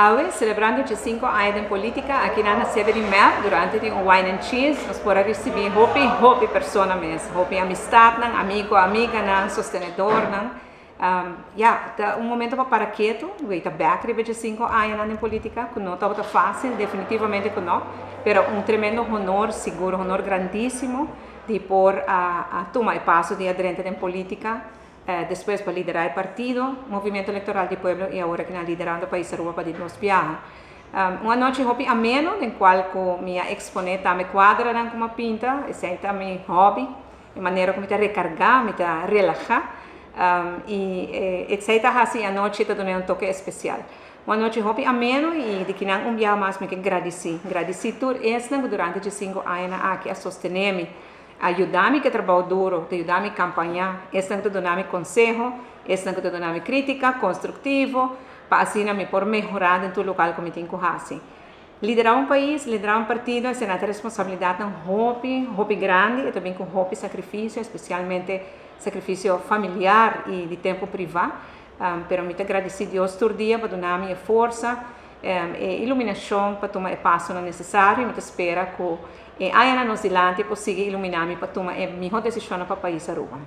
Awe, celebrando 5 aña di politica, aki na sede di MEP, durante di un wine and cheese, nos por a ricibi hopi, hopi persona mes, hopi amistad nan, amigo, amiga nan, sostenedor nan. Ja, ta un momento pa para keto, ta back riba 5 aña den politica, cu no tabata facil, definitivamente cu no, pero un tremendo honor, sigur, honor grandisimo, di por a tuma e paso di drenta den politica, despues pa lidera e partido, Movimento Electoral di Pueblo, y awor aki liderando e pais Aruba pa di dos biaha. Un anochi hopi ameno, den cual cu mi a expone tambe cuadro cu mi a pinta, esey ta mi hobby, e manera con mi ta recarga, mi ta relaxa, y esey ta asina anochi ta un toke especial. Un anochi hopi ameno y di cu un biaha mas mi kier gradici. Gradici tur esnan durante di 5 aña aki a sostene mi, a yuda mi cu trabou duro, a yuda mi campaña, esnan cu duna mi conseho, esnan cu duna mi critica constructivo, pa asina mi por mehora den loke cu mi tin cu haci. Lidera un pais, lidera un partido, ta un responsabilidad hopi, hopi grandi y tambe cu hopi sacrificio, especialmente sacrificio familiar y di tempo priva. Pero mi ta gradici Dios tur dia pa duna mi forsa y iluminacion pa tuma e paso necesario. Mi ta spera cu e aña nos dilanti por sigui ilumina mi pa tuma e miho decision pa pais Aruba.